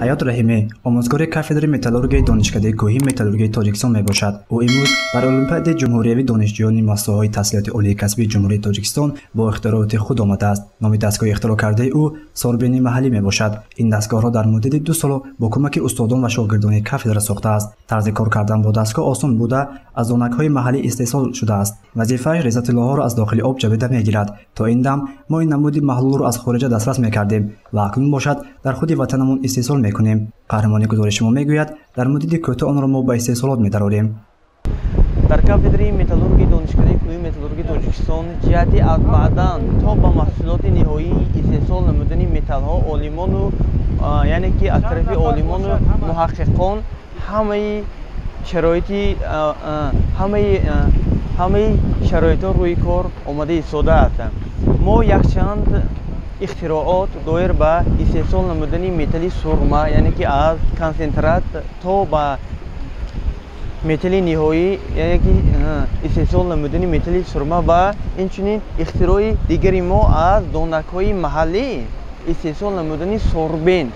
Ҳаёт Раҳимӣ омӯзгори кафедраи металлургияи Донишкадаи кӯҳии металлургияи Тоҷикистон мебошад. Ӯ имрӯз дар Олимпиадаи ҷумҳуриявии донишҷӯёни муассисаҳои таҳсилоти олии касбии Ҷумҳурии Тоҷикистон бо ихтирооти худ омадааст. Номи дастгоҳи ихтироъ кардаи ӯ сорбени маҳаллӣ мебошад. Ин дастгоҳро дар муддати 2 сол бо кӯмаки устодон ва шогирдони кафедра сохтааст. Тарзи кор кардан бо дастгоҳ осон буда, аз донакҳои маҳаллӣ истеҳсол шудааст. Вазифааш резатиллоҳоро аз дохили об ҷабида мегирад. То ин дам мо ин намуди маҳлулро аз хориҷа дастрас мекардем ва акнун бошад, дар худи ватанамон истеҳсол мекунем. Қаҳрамони гузориши мо мегӯяд, дар муддати кӯтоҳ онро мо ба истеҳсолот медарорем. Дар кафедраи металлургии Донишкадаи кӯҳии металлургии Тоҷикистон ҷиҳати аз маъдан то ба маҳсулоти ниҳоии истеҳсол намудани металлҳо олимону, яъне ки аз тарафи олимону муҳаққиқон ҳамаи шароити ҳамаи шароитҳо рӯи кор омада истодааст. Мо якчанд ихтироот доир ба истеҳсол намудани металли сурма, яъне ки аз консентрат то ба металли ниҳоӣ, яъне ки истеҳсол намудани металли сурма, ва инчунин ихтирои дигари мо аз донакҳои маҳаллӣ истеҳсол намудани сорбен.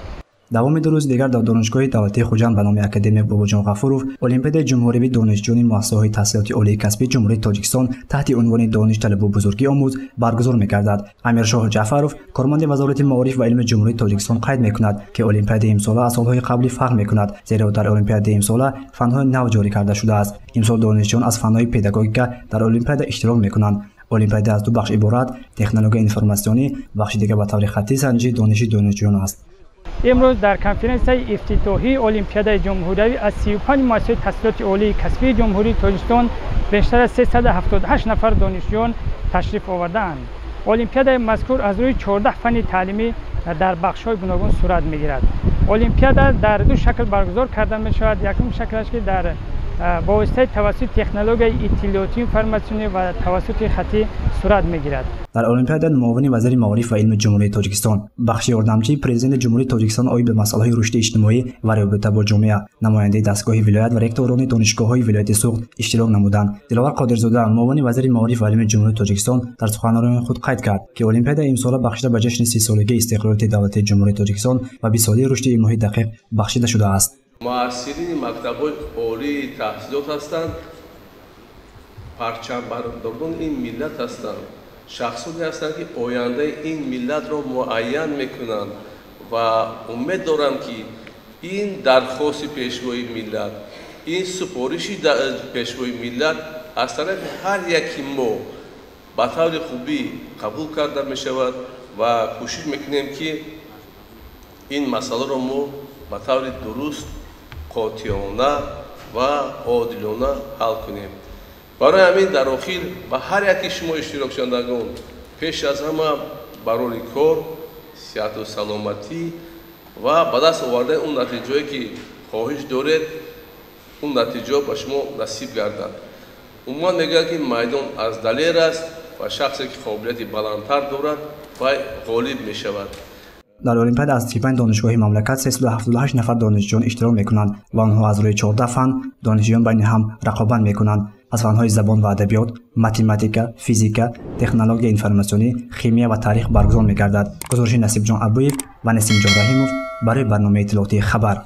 Давоми 2 рӯзи дигар дар Донишгоҳи давлатии Хуҷанд ба номи академик Бобоҷон Ғафуров Олимпиадаи ҷумҳуриявии донишҷӯёни муассисаҳои таҳсилоти олии касбии Ҷумҳурии Тоҷикистон таҳти унвони «Дониш талабу бузургӣ омӯз» баргузор мегардад. Амиршоҳ Ҷаъфаров, корманди Вазорати маориф ва илми Ҷумҳурии Тоҷикистон, қайд мекунад, ки олимпиадаи имсола аз солҳои қаблӣ фарқ мекунад, зеро дар олимпиадаи имсола фанҳои нав ҷорӣ карда шудааст. Имсол донишҷӯён аз фанҳои педагогика дар олимпиада иштирок мекунанд. Олимпиада аз ду бахш иборат: технологияи информатсионӣ, бахши дигар ба таври хаттӣ санҷиши дониши донишҷӯён аст. Имрӯз дар конференсияи ифтитоҳии Олимпиадаи ҷумҳуриявӣ аз 35 муассисаи таҳсилоти олии касбии Ҷумҳурии Тоҷикистон бештар аз 378 нафар донишҷӯён ташриф овардаанд. Олимпиадаи мазкур аз рӯи 14 фанни таълимӣ дар бахшҳои гуногун сурат мегирад. Олимпиада дар ду шакл баргузор карда мешавад. Якум шаклаш ки дар бо воситаи тавассути технологияи иттилоотӣ информатсионӣ ва тавассути хаттӣ сурат мегирад. Дар олимпиада муовини вазири маориф ва илми Ҷумҳурии Тоҷикистон, бахши ёрдамчии Президенти Ҷумҳурии Тоҷикистон оид ба масъалаҳои рушди иҷтимоӣ ва робита бо ҷомеа, намояндаи дастгоҳи вилоят ва ректорони донишгоҳҳои вилояти Суғд иштирок намуданд. Диловар Қодирзода, муовини вазири маориф ва илми Ҷумҳурии Тоҷикистон, дар суханрони худ қайд кард, ки олимпиада имсола бахшида ба ҷашни 30-солагии истиқлолияти давлатии Ҷумҳурии Тоҷикистон ва 20-солаи рушди илмҳои дақиқ бахшида шудааст. Муассирини мактабҳои олии таҳсилот ҳастанд, парчамбардорони ин миллат ҳастанд, шахсоне ҳастанд, ки ояндаи ин миллатро муайян мекунанд, ва умед дорам, ки ин дархости Пешвои миллат, ин супориши Пешвои миллат аз тарафи ҳар яки мо ба таври хубӣ қабул карда мешавад ва кӯшиш мекунем, ки ин масъаларо мо ба таври дуруст, қотеона ва одилона ҳал кунем. Барои ҳамин дар охир ба ҳар яки шумо иштирокшавандагон пеш аз ҳама барори кор, сиҳату саломатӣ ва ба даст овардани он натиҷаое, ки хоҳиш доред, он натиҷаҳо ба шумо насиб гардад. Умуман мегӯянд, ки майдон аз далер аст ва шахсе, ки қобилияти баландтар дорад, вай ғолиб мешавад. Дар олимпиада аз 35 донишгоҳи мамлакат 378 нафар донишҷӯён иштирок мекунанд ва онҳо аз рӯи 14 фан донишҷӯён байни ҳам рақобат мекунанд: аз фанҳои забон ва адабиёт, математика, физика, технологияи информатсионӣ, химия ва таърих баргузор мегардад. Гузориши Насибҷон Абуев ва Насимҷон Раҳимов барои барномаи иттилоотии «Хабар».